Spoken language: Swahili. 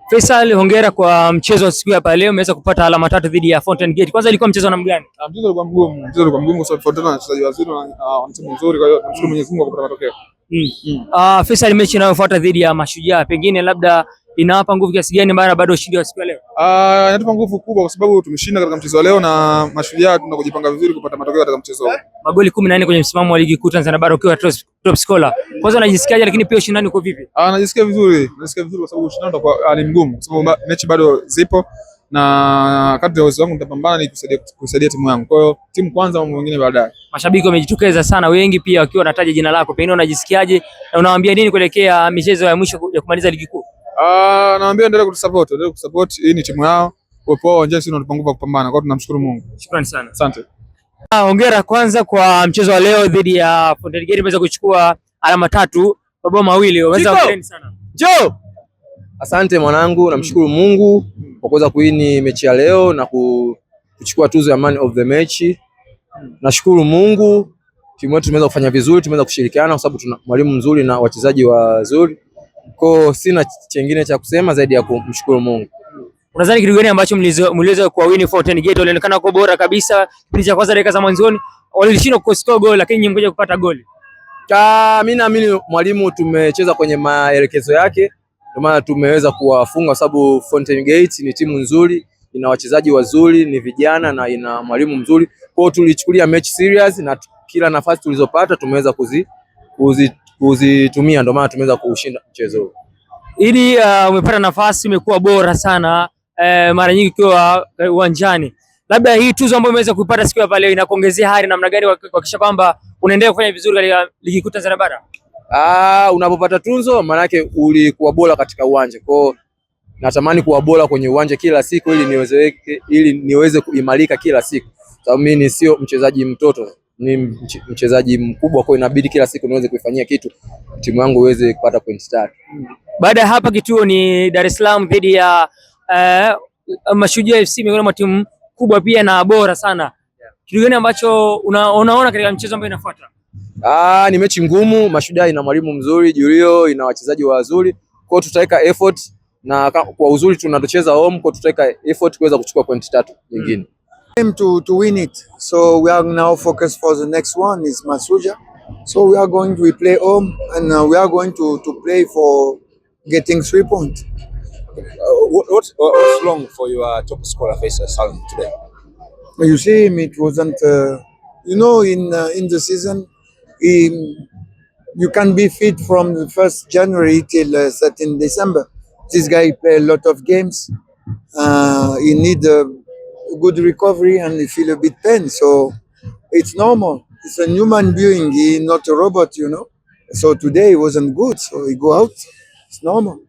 Faisal, hongera kwa mchezo wa siku ya leo, umeweza kupata alama tatu dhidi ya Fountain Gate. Kwanza ilikuwa mchezo namna gani? Ah, mchezo ulikuwa mgumu, mchezo ulikuwa mgumu kwa sababu Fountain wana wachezaji wazuri na wana timu nzuri, kwa hiyo namshukuru Mwenyezi Mungu kwa kupata matokeo. Faisal, mechi inayofuata dhidi ya Mashujaa pengine labda inawapa nguvu kiasi gani mara baada ya ushindi wa siku ya leo? Ah, inatupa nguvu kubwa kwa sababu tumeshinda katika mchezo wa leo na Mashujaa tunakujipanga vizuri kupata matokeo katika mchezo huu. Magoli 14 kwenye msimamo wa Ligi Kuu Tanzania Bara ukiwa top scorer. Kwanza unajisikiaje, lakini pia ushindani uko vipi? Ah, najisikia vizuri, najisikia vizuri kwa sababu ushindani utakuwa ni mgumu kwa sababu mechi bado zipo na kadri ya uwezo wangu nitapambana ni kusaidia timu yangu. Kwa hiyo timu kwanza, mambo mengine baadaye. Mashabiki wamejitokeza sana wengi pia wakiwa wanataja jina lako, pengine unajisikiaje na unawaambia nini kuelekea michezo ya mwisho ya kumaliza ligi kuu? Ah, nawaambia endelee kutusupport, endelee kutusupport. Hii ni timu yao, uwepo wao uwanjani sisi unatupa nguvu ya kupambana. Kwa hiyo tunamshukuru Mungu. Shukrani sana. Asante. Ah, hongera kwanza kwa mchezo wa leo dhidi ya Fountain Gate, umeweza kuchukua alama tatu, mabao mawili. Umeweza, hongereni sana. Joe! Asante mwanangu, namshukuru Mungu kwa kuweza kuwin mechi ya leo na kuchukua tuzo ya man of the match. Nashukuru Mungu, timu yetu tumeweza kufanya vizuri, tumeweza kushirikiana kwa sababu tuna mwalimu mzuri na wachezaji wazuri. Kwa sina chengine cha kusema zaidi ya kumshukuru Mungu. Unadhani kitu gani ambacho mliweza kuwawin Fountain Gate? Walionekana kuwa bora kabisa kipindi cha kwanza, dakika za mwanzoni walishindwa kuscore goli, lakini nyinyi mkuja kupata goli. Mimi naamini mwalimu tumecheza kwenye maelekezo yake, ndio maana tumeweza kuwafunga, kwa sababu Fountain Gate ni timu nzuri, ina wachezaji wazuri, ni vijana na ina mwalimu mzuri. Kwa hiyo tulichukulia mechi serious na kila nafasi tulizopata tumeweza kuzitumia, ndio maana tumeweza kuushinda mchezo huu. Ili umepata nafasi, umekuwa bora sana mara nyingi ukiwa uwanjani, labda hii tuzo ambayo umeweza kuipata siku ya leo inakuongezea hari namna gani kuhakikisha kwamba unaendelea kufanya vizuri katika Ligi Kuu Tanzania Bara? Ah, unapopata tunzo maana yake ulikuwa bora katika uwanja. Kwa hiyo natamani kuwa bora kwenye uwanja kila siku ili niweze kuimarika kila siku. Sababu mimi sio mchezaji mtoto, ni mchezaji mkubwa, kwa hiyo inabidi kila siku niweze kuifanyia kitu timu yangu iweze kupata pointi tatu. Baada ya hapa kituo ni Dar es Salaam dhidi ya Mashujaa FC, miongoni mwa timu kubwa pia na bora sana. Kitu gani ambacho unaona katika mchezo ambao inafuata? Ah, ni mechi ngumu. Mashujaa ina mwalimu mzuri Julio, ina wachezaji wazuri, kwa hiyo tutaweka effort na kwa uzuri tunatocheza home, kwa tutaweka effort kuweza kuchukua pointi tatu nyingine. To win it. So we are now focused for the next one is Mashujaa. So we are going to play home and we are going to play for getting 3 points. What's wrong for your top scorer Faisal Salum today? You see him, it wasn't, in the season, you can be fit from the 1st January till 13 December. This guy play a lot of games. He need a good recovery and he feel a bit pain. So it's normal. It's a human being. He not a robot. So today he wasn't good. So he go out. It's normal.